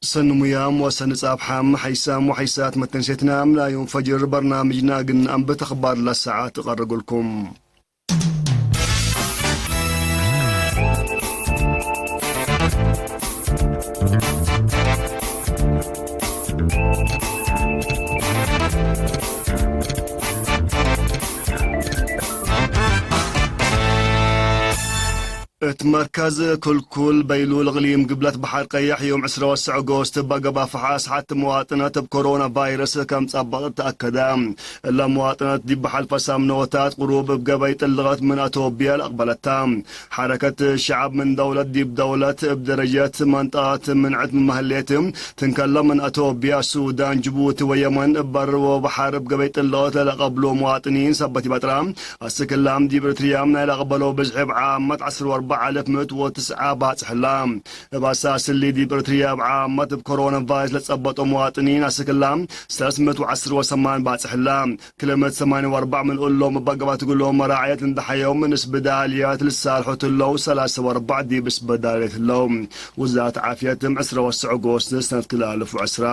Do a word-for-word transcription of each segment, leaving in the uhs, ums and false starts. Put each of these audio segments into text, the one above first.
ሰኒ ሙያም ወሰኒ ጻብሓም፣ ሐይሳም ወሐይሳት መተንሴትናም፣ ላዩም ፈጅር በርናምጅና እግል ነአንብት አኽባር ለሰዓት እቀርግልኩም። እት መርከዝ ኩልኩል በይሉል እቅሊም ግብለት በሐር ቀየሕ፣ ዮም ዕስራ ወሰዕ ኦጎስት፣ እበ ገባፍሐ አስሐት መዋጥነት እብ ኮሮና ቫይረስ ከም ጸበጠት ተአከደ። እለ መዋጥነት ዲብ ሐልፈ ሳምኖታት ቅሩብ እብ ገበይ ጥልቀት ምን አቶብየ ለአቅበለታ። ሐረከት ሸዐብ ምን ደውለት ዲብ ደውለት እብ ደረጀት መንጠቀት ምንዐት ምን መህሌት፣ ትንከለ ምን አቶብየ፣ ሱዳን፣ ጅቡቲ ወየመን እብ በር ወበሐር እብ ገበይ ጥልቀት ለለአቀብሎ መዋጥኒን ሰበት ኢበጥራ። አስክላም ዲብ ኤረትርያም ናይ ለአቅበለው ብዝሒ እብ ዓመት ዐስር ወአርበዕ አልፍ ምእት ወትስዐ ባጽሕ ህላ። እብ አሳስ እሊ ዲብ ኤረትርያ እብ ዓመት እብ ኮሮና ቫይረስ ለጸበጦ መዋጥኒን አስክላም ሰለስ ምእት ወዐስር ወሰማን ባጽሕ ህላ። ክልመት ሰማንያ ወአርበዕ ምን እሎም እበ ገባት እግሎም መራዕየት እንደ ሐየው ምን እስብዳልያት ልሳልሖት ህለው ሰላሰ ወአርበዕ ዲብ እስብዳልያት ህለው። ውዛረት ዓፍየትም ዕስራ ወሰዕ ኦጎስት ሰነት ክልኤ አልፍ ወዕስራ።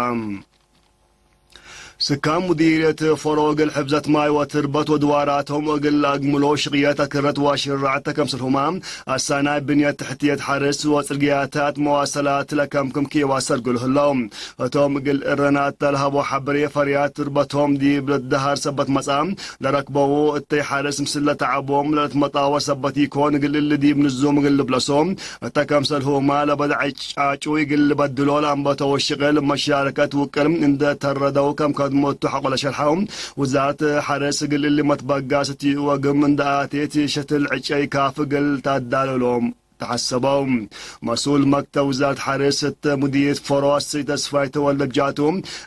ስካን ሙዲርየት ፎሮ እግል ሕፍዘት ማይ ወትርበት ወድዋራቶም እግል ለአግምሎ ሽቅየት አክረት ወሽራዕት ተከምሰልሁማ፣ አሳናይ ብንየት ትሕትየት ሐርስ ወጽርግያታት መዋሰላት ለከምክም ኬዋ ሰርግሉ ህለው። እቶም እግል እረናት ለሀቦ ሐብሬ ፈርያት ትርበቶም ዲብ ልትደሃር ሰበት መጽአ፣ ለረክበዉ እተይ ሐርስ ምስል ለተዐቦም ለልትመጣወር ሰበት ኢኮን፣ እግል እሊ ዲብ ንዙም እግል ልብለሶ፣ እተ ከምሰልሁማ ለበድዐ ጫጩ እግል ልበድሎ ለአንበተው ሽቅል መሻረከት ውቅል እንደ ተረደው ከም ከድሞቱ ሐቆ ለሸርሐው ውዛረት ሐርስ እግል እሊ መትበጋስ እት ወግም እንደ አቴት ሸትል ዕጨይ ካፍ እግል ታዳልሎም ተሐሰበው። መስኡል መክተብ ውዛረት ሐርስ እት ሙዲርየት ፎሮ አስይ ተስፋይ ተወልደ ብጃቱ፣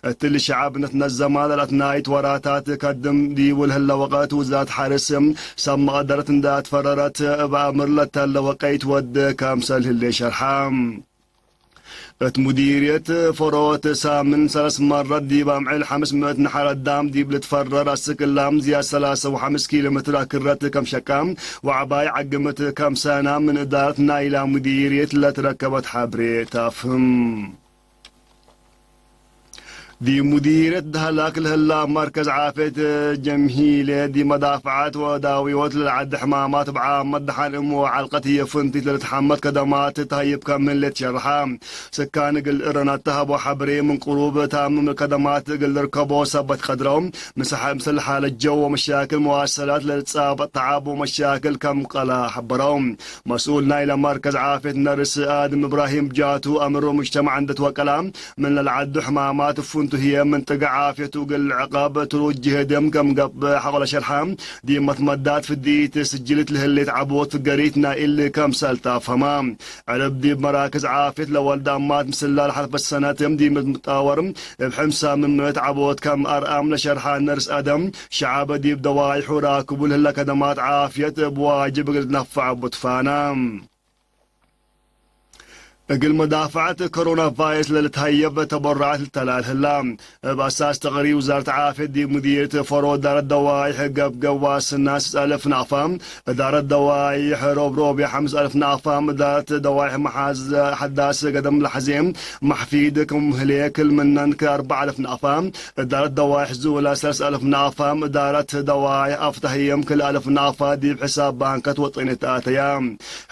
እትሊ ሸዐብ እንደ ትነዘማ ለለአትናይት ወራታት ከድም ዲቡ ለህለ ወቀት ውዛረት ሐርስ ሰብ መቀደረት እንደ አትፈረረት እብ አምር ለተለ ወቀይት ወድ ከምሰል ህሌ ሸርሐ። እት ሙዲርየት ፈሮት ሳምን ሰለስ መረት ዲብ አምዕል ሐምስ ምእት ነሐር አዳም ዲብ ልትፈረር አስክ እላም ዝያድ ሰላሰ ወሐምስ ኪሎ ሜትር አክረት ከም ሸቃ ወዐባይ ዐግምት ከም ሰና ምን እዳረት ናይላ ሙዲርየት ለትረከበት ሐብሬ ታፍህም። ዲብ ሙዲርየት ደህላክ ለህላ መርከዝ ዓፍየት ጀምሂሌ፣ ዲብ መዳፍዐት ወዳውዮት ለለዐደ ሕማማት እብ ዓመት ደሓን እሙ ወዐልቀት ህዬ ፍንቲት ለልትሐመድ ከደማት ተህይብ ከም ህሌት ሸርሐ። ስካን እግል እረናት ተሀቦ ሐብሬ፣ ምን ቅሩብ ታምም ከደማት እግል ልርከቦ ሰበት ቀድረው፣ ምሰሐ ምስል ሓለት ጀው ወመሻክል መዋሰላት ለልትጻበጥ ተዓብ ወመሻክል ከም ቀላ ሐበረው። መስኡል ናይለ መርከዝ ዓፍየት ነርስ አድም እብራሂም ጃቱ፣ አምር ወሙጅተማዕ እንደ ትወቀላ፣ ምን ለልዐዱ ሕማማት ፍንቱ ህዬ፣ ምን ጥገዕ ዓፍየቱ እግል ልዕቀብ ትሩድ ጅህድም ከም ገብእ ሐቆ ለሸርሐ፣ ዲብ መትመዳት ፍዲት ስጅልት ለህሌት ዐቦት ፍገሪት ናይ እሊ ከምሰል ተአፍሀማ። ዕልብ ዲብ መራክዝ ዓፍየት ለወልድ አማት ምስላ ለሐልፈት ሰነት ዲብ ምትጣወር እብ ሕምሳ ምን ምእት ዐቦት ከም አርአም ለሸርሐ ነርስ አደም፣ ሸዐብ ዲብ ደዋይሑ ራክቡ ለህለ ከደማት ዓፍየት እብ ዋጅብ እግል ልትነፈዕ እቡ ትፋና። እግል መዳፍዐት ኮሮና ቫይረስ ለልትሀየብ ተበሩዓት ልተላል ህላ። እብ አሳስ ተቅሪር ውዛረት ዓፍየት ዲብ ሙዲርየት ፈሮ እዳረት ደዋይሕ ገብገብ ዋስና ስስ አልፍ ናቅፋ፣ እዳረት ደዋይሕ ሮብሮብየ ሐምስ አልፍ ናቅፋ፣ እዳረት ደዋይሕ መሓዝ ሐዳስ ገደም ለሐዜ ማሕፊድ ክም ህሌ ክል ምነን ከአርበዕ አልፍ ናቅፋ፣ እዳረት ደዋይሕ ዙላ ሰለስ አልፍ ናቅፋ፣ እዳረት ደዋይሕ አፍታህየም ክል አልፍ ናቅፋ ዲብ ሕሳብ ባንከት ወጠንየት አተያ።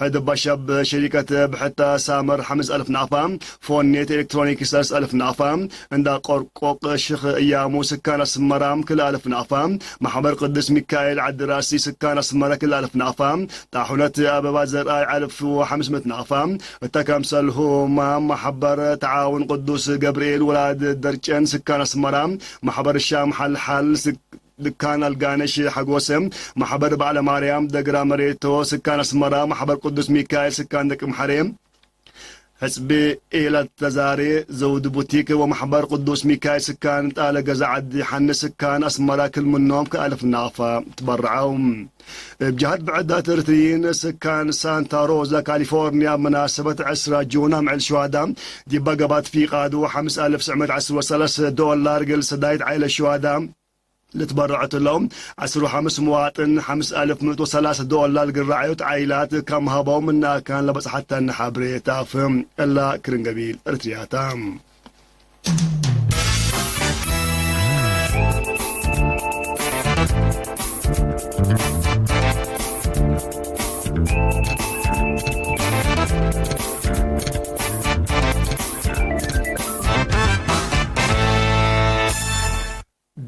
ሕድ በሸብ ሸሪከት ብሕተ ሳመር ሐምስ አልፍ ናቅፋ፣ ፎኔት ኤሌክትሮኒክ ሰለስ አልፍ ናቅፋ፣ እንዳ ቆርቆቅ ሽክ እያሙ ስካን አስመራም ክል አልፍ ናቅፋ፣ ማሕበር ቅዱስ ሚካኤል ዐዲ ራሲ ስካን አስመረ ክል አልፍ ናቅፋ፣ ጣሑነት አበባ ዘርአይ አልፍ ወሐምስ ምእት ናቅፋ፣ እተ ከምሰልሁማ ማሕበር ተዓውን ቅዱስ ገብርኤል ወላድ ደርጨን ስካን አስመራ፣ ማሕበር ሻም ሐልሐል ድካን አልጋነሽ ሐጎሰ፣ ማሕበር በዓለ ማርያም ደግራ መሬቶ ስካን አስመራ፣ ማሕበር ቅዱስ ሚካኤል ስካን ደቂ ምሐሬ፣ ሕጽቤ ኤላት ተዛሬ ዘውድ ቡቲክ ወማሕበር ቅዱስ ሚካኤል ስካን ጣለ ገዛ ዐዲ ሐንስ ስካን አስመራ ክል ምኖም ከአልፍ ናቅፋ ትበረዐው። እብ ጀሀት ብዕዳት ኤረትርይን ስካን ሳንታ ሮዛ ካሊፎርንያ መናሰበት ዕስራ ጁን አምዕል ሸዋዳ ዲባ ገባት ፊቃዱ ሐምስ አልፍ ስዕመት ዐስር ወሰለስ ዶላር እግል ሰዳይት ዐይለ ሸዋዳ ልትበረዐት እለው ዐስር ወሐምስ መዋጥን ሐምስ አልፍ ምእት ወሰላሰ ዶላር እግል ረዐዮት ዐይላት ከም ሀበው ምነ አካን ለበጽሐተነ ሐብሬ ታፍህም። እላ ክርን ገቢል ኤረትርያታ።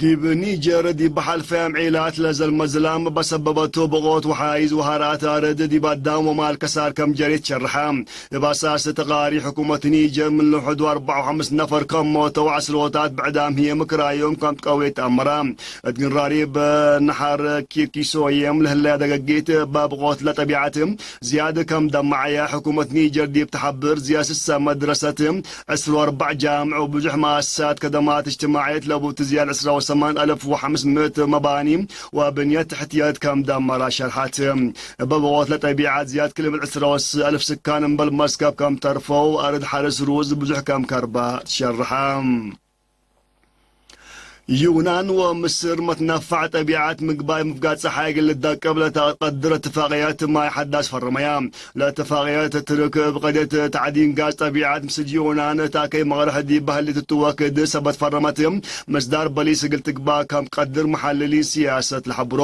ዲብ ኒጀር ዲብ ሐልፈ አምዒላት ለዘልመ ዝላም በሰበበቱ ብቆት ወሓይዝ ወሃራት አርድ ዲብ አዳም ወማል ከሳር ከም ጀሬ ትሸርሐ። እብ አሳስ ተቃሪ ሕኩመት ኒጀር ምን ልውሕዱ አርበዕ ወሐምስ ነፈር ከም ሞተ ወዐስሮታት ብዕዳም ህዬ ምክራዮም ከም ትቀዌ ተአመረ። እት ግንራሪ በነሐር ኪርኪሶየም ለህለ ደገጊት በብቆት ለጠቢዐት ዝያድ ከም ደማዐየ ሕኩመት ኒጀር ዲብ ተሐብር ዝያድ ስሰ መድረሰት ዕስር ወአርበዕ ጃምዕ ወብዙሕ መአሰሳት ከደማት እጅትማዕየት ለቡት ዝያድ ዕስራ ወሰማን አልፍ ወሐምስ ምእት መባኒ ወብንየት ትሕትየት ከም ደመራ ሸርሐት። እበ ብቆት ለጠቢዐት ዝያድ ክልምድ ዕስራ ወስስ አልፍ ስካን እምበል መስከብ ከም ተርፈው አርድ ሐርስ ሩዝ ብዙሕ ከም ከርባ ትሸርሐ። ዩናን ወምስር መትነፋዕ ጠቢዐት ምግባይ ምፍጋድ ጸሓይ እግል ልደቅብ ለተቀድር እትፋቅየት ማይ ሐዳስ ፈረመያ። ለእትፋቅየት ትርክ እብ ቀድየት ተዕዲን ጋዝ ጠቢዐት ምስል ዩናን እት አከይ መቅርሕ ዲብ በህሊት እቱ ወክድ ሰበት ፈረመት። ምስዳር በሊስ እግል ትግባእ ከም ቀድር መሐልሊን ሲያሰት ለሐብሮ።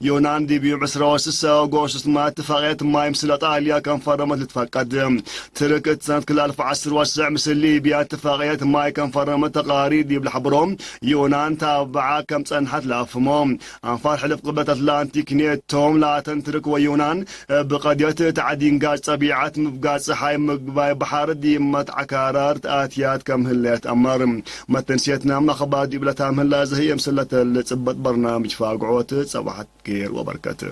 ዩናን ዲብ ዮም ዕስራ ወስሰ ኦጎስት ማ እትፋቅየት ማይ ምስል አጣልያ ከም ፈረመት ልትፈቀድ። ትርክ እት ሰነት ክል አልፍ ዐስር ወሰዕ ምስል ሊብያ እትፋቅየት ማይ ከም ፈረመት ተቃሪር ዲብ ለሐብሮ ዩናን ታብዓ ከም ጸንሐት ለአፍህሞ። አንፋር ሕልፍ ቅብለት አትላንቲክ ኔቶም ላተን ትርክ ወዩናን እብ ቀድየት ተዕዲን ጋዝ ጠቢዐት ምፍጋድ ጸሓይ ምግባይ በሐር ዲብ መትዐካራር ተአትያት ከም ህሌት አመር። መተንስየትነ አክባር ዲብ ለታም ህለ ዘህየም ስለተ ለጽበጥ በርናምጅ ፋግዖት ጸብሐት ጌር ወበርከት።